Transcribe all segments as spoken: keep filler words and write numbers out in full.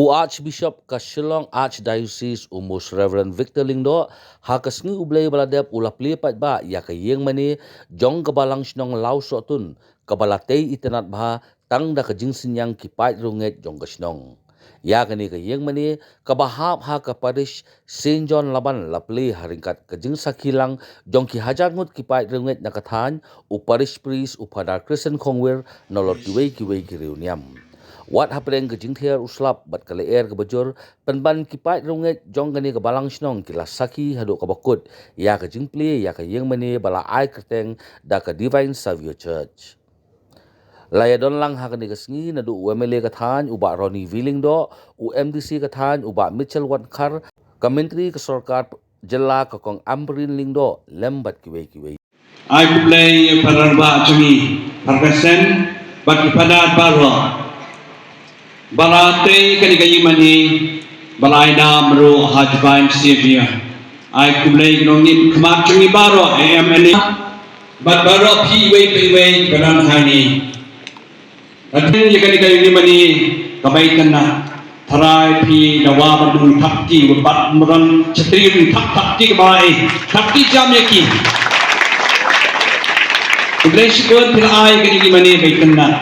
U Archbishop ka Shillong Archdiocese, u Most Reverend Victor Lyngdoh, ha ka sngi U Blei ba la dep u la plie paidbah ïa ka ïing mane jong ka Balang Shnong Lawsohtun, kaba la tei itynnad bha tang da ka jingsynñiang ki paid riewngeit jong ka shnong. Ïa kane ka ïing mane kaba hap ha ka parish Saint John Laban la plie ha ryngkat ka jingsakhi lang jong ki hajar ngut ki paid riewngeit na ka thaiñ, u parish priest u Father Christian Khongwir, nalor kiwei kiwei ki riewniam. Wat hapdeng ka jingthiar u slap bad ka lyer kaba jur, pynban ki paid riewngeit jong kane ka Balang Shnong ki la sakhi haduh kaba kut ïa ka jingplie ïa ka ïing mane ba la ai kyrteng da ka Divine Saviour Church. La ïadon lang ha kane ka sngi naduh u M L A ka thaiñ u Bah Ronnie V Lyngdoh, u M D C ka thaiñ u Bah Mitchell Wankhar, ka Myntri ka Sorkar Jylla ka Kong Ampareen Lyngdoh lem bad kiwei kiwei. Ai khublei ïa u Phadar Bah jong ngi, Phadar Christian, bad ki Phadar baroh ba la tei kane ka ïing mane, ba la ai nam ruh ha Divine Saviour. Ai khublei ki nongmihkhmat jong ngi baroh, A M N A, bad baroh phi iwei pa iwei ba don hangne. Hadien ïa kane ka ïing mane kaba itynnad, tharai phi dawa ban thap kti, bad mrang chatri thap thap kti kaba ai, thap kti jam ïa ki. Khublei shibun phi la ai kane ka ïing mane ba itynnad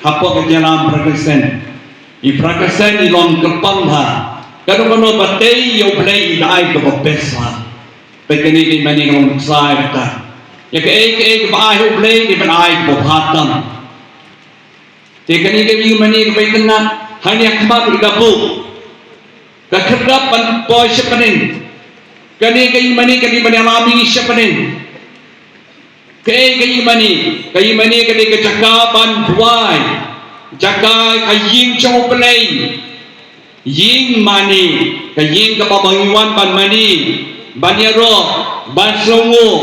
hapoh ka jingïalam Phadar Christian. I Phadar Christian i long kyrpang bha. Kano kano ba tei ïa U Blei i da ai kaba best bha. Peit kane ka ïing mane ka long nuksa ïa kata. Ïa kaei kaei kaba ai ha U Blei i ban ai kaba bha tam. Te kane ka ïing mane kaba itynnad, hangne ha khmat ruh i da buh. Ka khyrdop ban poi sha bneng. Kane ka ïing mane, kane ka ïing mane la mih sha bneng. Kaei ka ïing mane? Ka ïing mane kane ka jaka ban duwai. Jaka ka ïing jong U Blei. Ïing mane, ka ïing kaba ngi wan ban mane, ban ïaroh, ban sngewnguh,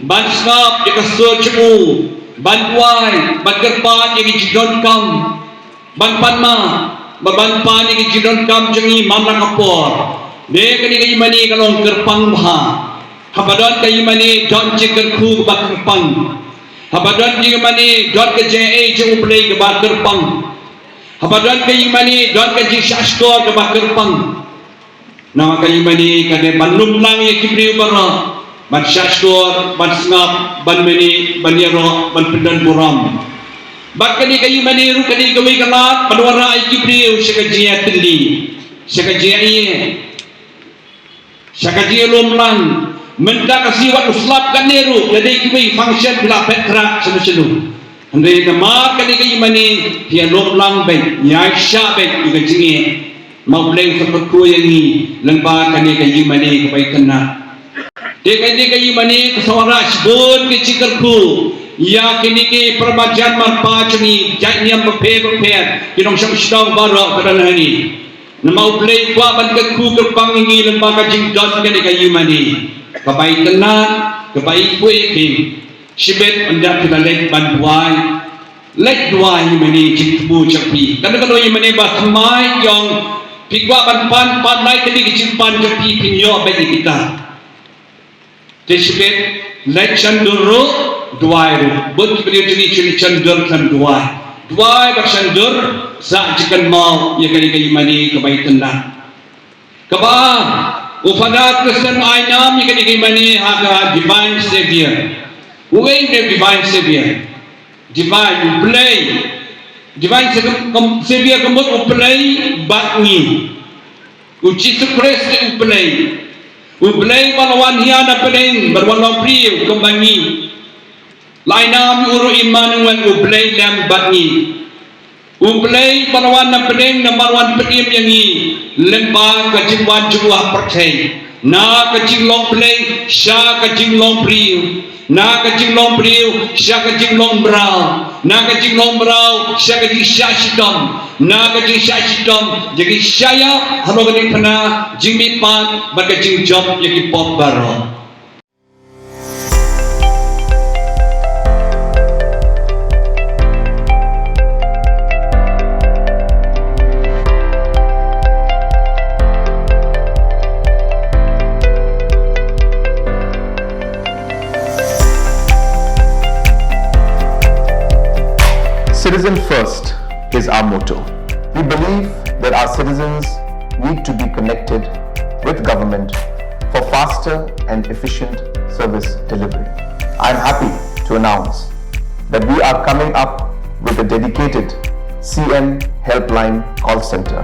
ban sngap ïa ka sur jong u, ban duwai, ban kyrpad ïa ki jingdonkam, ban pan map, ban pan ïa ki jingdonkam jong ngi man la ka por. Te kane ka ïing mane ka long kyrpang bha. Haba don ka ïing mane don jingkyrkhu kaba kyrpang. Haba don ka ïing mane don ka jingaiei jong U Blei kaba kyrpang. Haba don ka ïing mane don ka jingshahshkor kaba kyrpang. Namar ka ïing mane ka dei ban lumlang ïa ki briew baroh, ban shahshkor, ban sngap, ban mane, ban ïaroh, ban pyndonkam. Bad kane ka ïing mane ruh ka dei kawei ka lad ban wanrah ïa ki briew sha ka jingïatylli, sha ka jingïaiei, sha ka jinglumlang. Mynta ka sngi wat u slap kane ruh ka dei kiwei function phi la phet khrah shano shano. Hynrei namar kane ka ïing mane phi ïalumlang beit, ïaishah beit ïa ka jingeh. Ma U Blei u sa kyrkhu ïa ngi lyngba kane ka ïing mane kaba itynnad. Te kane ka ïing mane ka sa wanrah shibun ki jingkyrkhu ïa kine ki para marjan marpa jong ngi, jait niam bapher bapher, ki nongshong shnong baroh ba don hangne. Namar U Blei u kwah ban kyrkhu kyrpang ïa ngi lyngba ka jingdon kane ka ïing mane kaba itynnad, kaba ipui ipin. Shibit ynda phi la leit ban duwai, leit duwai ïa mane jingthmu jong phi. Kano kano ïa mane ba thymmai jong phi kwah ban pan, pan lai kane ka jingpan jong phi, phin ïoh beit ïa kita. Te shibit leit shan dur ruh, duwai ruh. Bun ki briew jong ngi shu leit shan dur shan duwai. Duwai bad shan dur sa jingkynmaw ïa kane ka ïing mane kaba itynnad. Kaba ar, u Father Christian ai nam ïa kane ka ïing mane ha ka Divine Saviour. Uei u Divine Saviour? Divine, U Blei. Divine Sa-, kam-, Saviour ka mut U Blei bad ngi. U Jisu Khrist u Blei. U Blei ba la wan hiar na bneng, ba la wan long briew kum ma ngi. La ai nam ïa u ruh Immanuel, U Blei lem bad ngi. U Blei ba la wan na bneng namar wan pynim ïa ngi lyngba ka jingwan jong u ha pyrthei. Na ka jinglong Blei sha ka jinglong briew. Na ka jinglong briew sha ka jinglong mraw. Na ka jinglong mraw sha ka jingshah shitom. Na ka jingshah shitom jong ki shah ïap halor ka diengphna, jingmihpat bad ka jingjop ïa ki pop baroh. Citizen first is our motto. We believe that our citizens need to be connected with government for faster and efficient service delivery. I am happy to announce that we are coming up with a dedicated C M Helpline call center.